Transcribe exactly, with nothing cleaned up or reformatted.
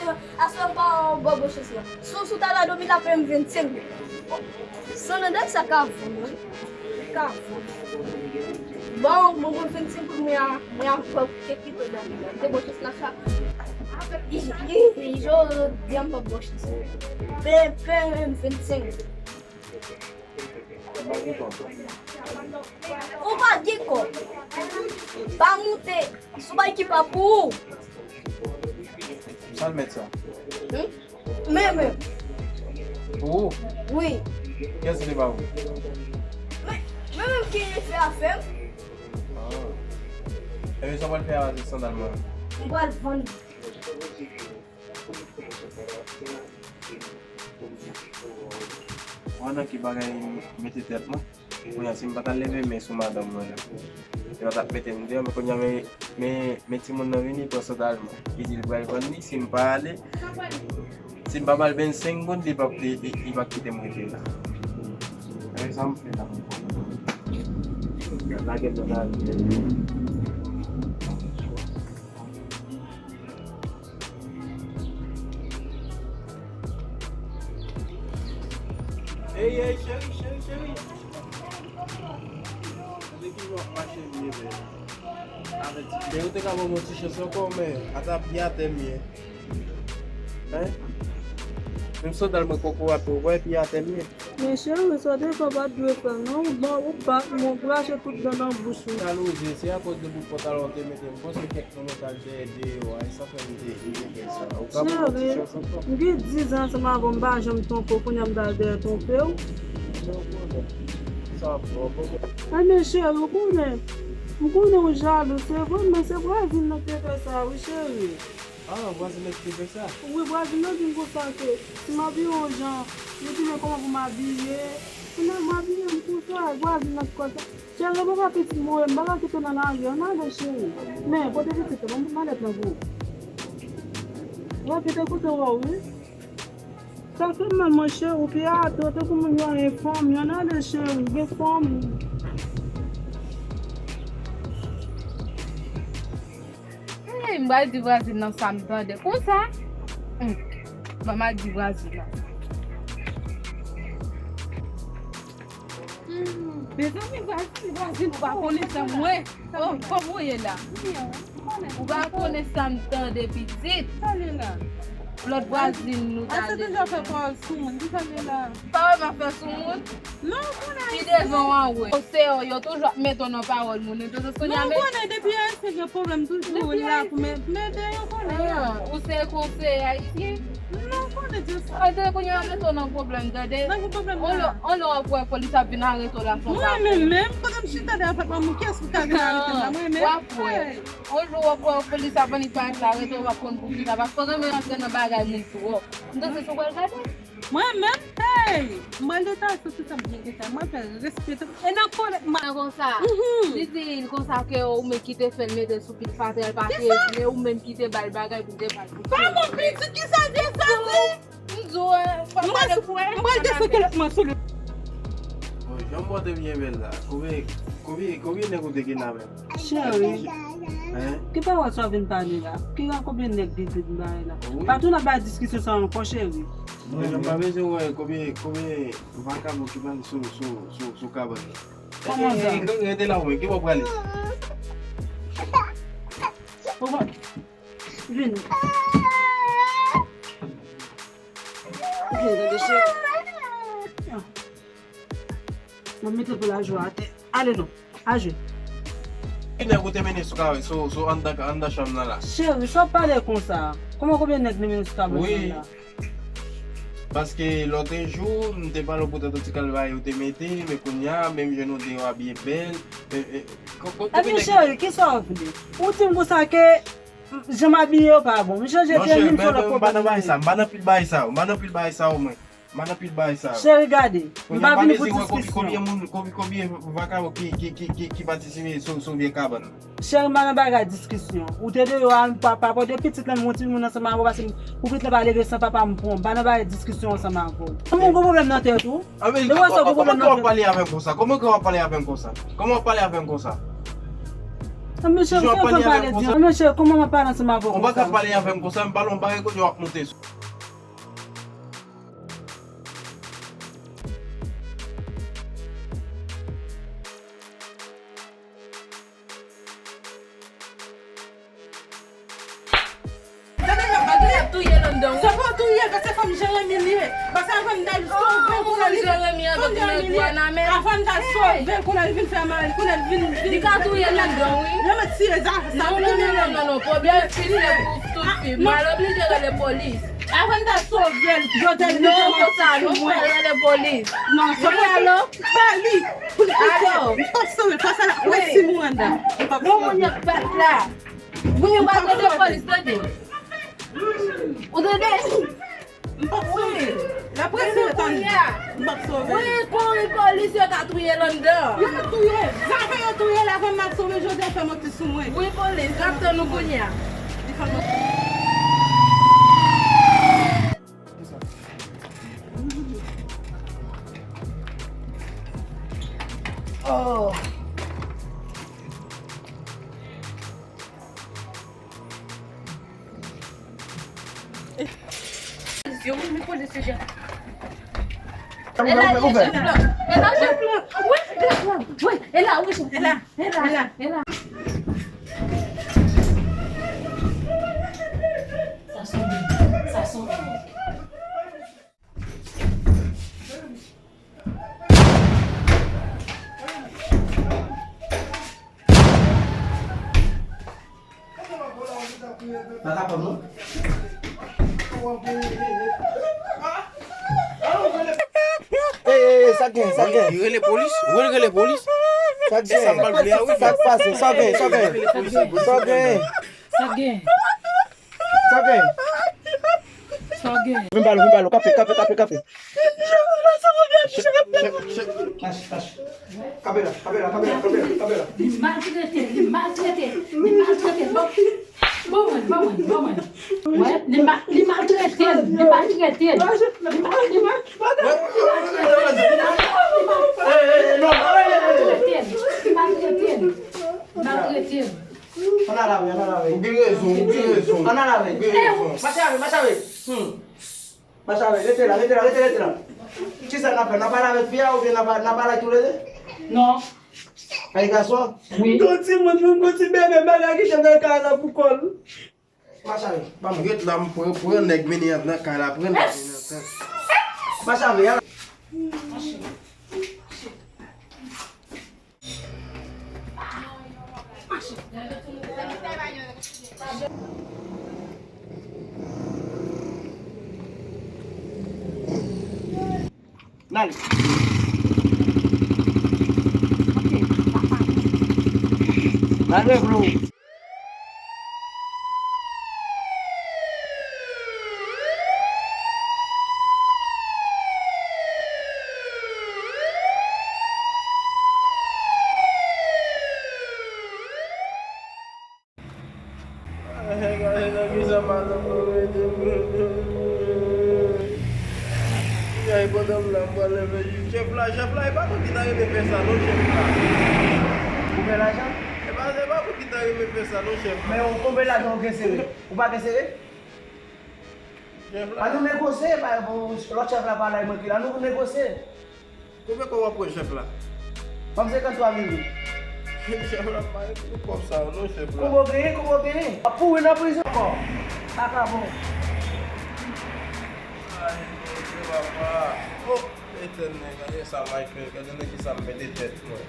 Aswè m pa ba w bò chans lan. Si w ta la dòmi la peye m vennsenk goud. San nan dèk sa ka vou, wi. Ka vou. Bon, bon, bon, vennsenk goud mwen a, mwen a pran kèk pito dòmi la. Te bò chans la sa. Avèk i, i, i, jo, di a m pa bò chans. Peye, peye m vennsenk goud. Ou pa gen kòb. Pa moute. Sou bay ki pa pou ou. Sa l mèt sa? Hmm? Men, men. Pou ou? Wi. Kiyès ki te ba ou? Men, men, men ki fè afè m. Ah. Ebyen, sa w pral fè avèk sandal mwen? M pral vann. Wè nan ki bagay mete tèt mwen. Kounye a, si m pa t al leve men sou madanm mwen la, li pa t ap mete m deyò, men kounye a, men, men, men timoun nan vini, pran sandal mwen. Li di li pral vann li, si m pa ale, si m pa ba l vennsenk goud, li p ap, li, li, li p ap kite m rete la. E sa m fè la. Lage m nan lari. Ey, ey, cheri, cheri, cheri. Gade ki jan w ap mache m ye, men. Avèk ti, men ou te ka ban m yon ti chans ankò, men ata pye atè m ye. Hein? Menm sandal mwen poko ape, ou wè pye atè m ye. Men cheri, sa w te fè pa t dwe fè non, ou ba, ou bat mwen, ou krache tout dan nan bouch ou. Jalouzi, se akoz de bout pantalon w te mete m. Bon, se kèk nonm w t al dèyè deyò a, e sa fè m te, m te fè sa. Ou ka ban m yon ti chans ankò? M gen diz an ansanm avè w, m pa janm twonpe w, kounye a m t al dèyè twonpe w. Sa bon, bon. Ebyen cheri, ou konnen, m konnen w jalou, se vre, men se vwazin nan ki te fè sa wi cheri. Ah, vwazin nan ki te fè sa? Wi, vwazin nan di m konsa ke si m abiye yon jan, li di men kòman pou m abiye. Kounye a m abiye m konsa, vwazin nan ki konsa. Cheri, ou pa pitit mwen, m pa ka kite w nan lari, ann ale cheri. Men, pote pitit la, ban m malèt lan pou ou. Ou pa kite kote w wi. Sa fè m mal mwen cheri, ou pye atè, tankou moun yo anyen fanmi, ann ale cheri, gen fanmi. Hey, m pral di vwazin nan sa m tande. Konsa? Hmm. Ban m al di vwazin nan. Hmm. Mezanmi, vwazin, vwazin, ou pa konnen sa mwen. Oh, kòman w ye la? Ou pa konnen sa m tande pitit. Lòt vwazin nou ta. Ase toujou fè pawòl sou moun. Ki sa m ye la? Pawòl m ap fè sou moun? Non, ou konnen. Ki devan w an wè. Konseye w yo toujou ap mete w nan pawòl moun. Entonces, kounye a, non, ou konnen depi ayisyen gen pwoblèm toujou la pou mete yo konnen. Ah, ou se konseye ayisyen? Non, ou konnen just. Entonces, kounye a, mete w nan pwoblèm, tande. Nan ki pwoblèm la? Onlè w ap wè polis ap vin arete w la, fò w pa. Mwen menm, menm, kote m chita de apatman mwen, kiyès ki ka vin arete m la? Mwen menm? W ap wè. Yon jou w ap wè polis ap annik parèt la, rete w ap konn poukisa. Paske w renmen rantre nan bagay moun twòp. M panse si w pral gade. Mwen menm, hey! M pral detay sou tout sa m gen detay. Mwen fè respekte. E nan kòlèt m. Nan konsa. Mhm. Li di l konsa ke ou menm ki te fè l mete sou pil fatra l pa te vle, ou menm ki te ba l bagay pou l te ba l pou. Pa bon pitit, kisa di sa di? M di w, eh, pa pale pou wè. M pral desanke lòt mwen sou li. Bon, jan m wè w te byen bèl la. Konbyen, konbyen, konbyen nèg ou te gen la menm? Cheri, hein? Ki pawòl sa w vin pale la? Ki jan konbyen nèg ki vin pale la? Wi. Pa tounen ap bay diskisyon sa ankò, cheri. Mwen, m pa bezwen wè konbyen, konbyen vakabon ki pale sou, sou, sou, sou kabann la. Kòman sa? Eh, eh, rete la, mwen, ki bò w prale? Vini. Vini, tande, cheri. Mwen mete pou lajwa atè. Ale non, aje. Ki nèg ou te mennen sou ka, sou, sou anndan, anndan chanm nan la? Cheri, sa w pale konsa? Kòman konbyen nèg li mennen sou kabann nan la? Paske lòtrejou, m te pale w poutèt yon ti kalvari ou te mete, men kounye a, menm jan nou deyò abiye bèl. E, e, ko-, ko-, kote nèg. Ebyen, cheri, kisa w vle? Ou di m konsa ke jan m abiye yo pa bon. M chanje teni m, se lòt pwoblèm. Non, cheri, men, men, m pa nan bagay sa, m pa nan pil bagay sa, mwen. M pa nan pil bagay sa. M pa nan pil bagay sa. Cheri, gade, m pa vini pou diskisyon. Konbyen moun, konbyen, konbyen vakabon ki, ki, ki, ki, ki patisipe sou, sou vye kabann? Cheri, m pa nan bagay diskisyon. Ou te deyò a, m pa, pa pote pitit lan, m yon timoun ansanm avè w, paske m, pou pitit lan pa leve san papa m pran. M pa nan bagay diskisyon ansanm avè w. Moun gon pwoblèm nan tèt ou? Anben, kòman, kòman w ap pale avè m konsa? Kòman w ap pale avè m konsa? Kòman w ap pale avè m konsa? Mesye, kijan w ap pale avè m konsa? Mesye, kòman m ap pale ansanm avè w konsa? Ou pa ka pale avè m konsa, m pale yon bagay kounye a w ap monte sou. Gade lòt bagay ap touye l anndan, wi. Se pa touye l, paske fanm Jeremi li ye. Paske avan m t al sove l, kounye a li, fanm Jeremi avèk nèg Wanament. Avan m t al sove l, kounye a li vin fè mal, kounye a li vin, vin. Li ka touye l anndan, wi. Yo mèt tiye sa, sa. Non, non, non, non, non, non. Pwoblèm fi se pou tout fi. Mwen oblije rele polis. Avan m t al sove l, Jodèl vin fè mal sou mwen. Non, konsa, non, pa rele polis. Non, se pa li. Alo? Pa li. Alo? M p ap sove l, paske l ap presi mwen anndan. M p ap sove l. Bon, moun yo k bat la. Wi, w ap rele polis, tande. Ou tande? M p ap sove. L ap prese, tande. M p ap sove. Wi, kouri polis, yo ka touye l anndan. Yo ka touye. Zafè yo touye l avan m al sove, Jodèl fè manti sou mwen. Wi, polis, n ap tann ou kounye a. Li fè manti. Oh. Yo, wi, men polis yo, Jean. E la, e la, chèf la. Wi, chèf la. Wi, e la, wi, chèf la. E la, e la, e la. Sa sonde, sa sonde. Pa kapab, non? Ey, ey, ey, sa k gen, sa k gen? Li rele polis, rele, rele polis. Sa k gen? Sa k pase? Sa k gen? Sa k gen? Sa k gen? Sa k gen? Sa k gen? Sa k gen? Vin ba l, vin ba l, kanpe, kanpe, kanpe, kanpe. Kanpe la, kanpe la, kanpe la, kanpe la, kanpe la. Li maltrete, li maltrete, li maltrete. Bon, bon mwen, bon mwen, bon mwen. Wè, li ma-, li maltrete, li maltrete. Li ma-, li ma-, li maltrete, li maltrete. Li maltrete. Ann al avè, ann al avè. Ou gen rezon, ou gen rezon. Ann al avè. Ou gen rezon. Mache avè, mache avè. Hmm. Mache avè, rete la, rete la, rete, rete la. Kisa n ap fè? N ap pale avèk fi a oubyen n ap, n ap pale ak toulede? Non. Ay gason? Wi. Gon timoun, gon ti bebe, bagay ki te nan kay la pou kò l. Mache avè, ban mwen. Ret la, m pran, pran nèg mennen nan kay la, pran nèg mennen nan kay. Mache avè, a. N ale. N ale, bro. Ay, gade nan kisa madanm nan mete m. Ay, pandan m la, m pral leve jis. Chèf la, chèf la, e pa tout ki ta renmen fè sa, non, chèf la. Ou fè lajan? E pa, e pa tout ki ta renmen fè sa, non, chèf la. Men ou konbyen lajan ou gen sere? Ou pa gen sere? Chèf la. Ann nou negosye, pa, bon, lòt chèf la pa la, mwen ki la, nou negosye. Konbyen kòb w ap pran chèf la? Ban m senkanntwa mil. Chèf la pa gen tout kòb sa yo non, chèf la. Kòman w genyen, kòman w genyen? W ap pouri nan prizon ankò. Vakabon. Ay, Bondye, papa. Oh, Letènèl, gade sa, Michael, gade nan kisa m mete tèt mwen.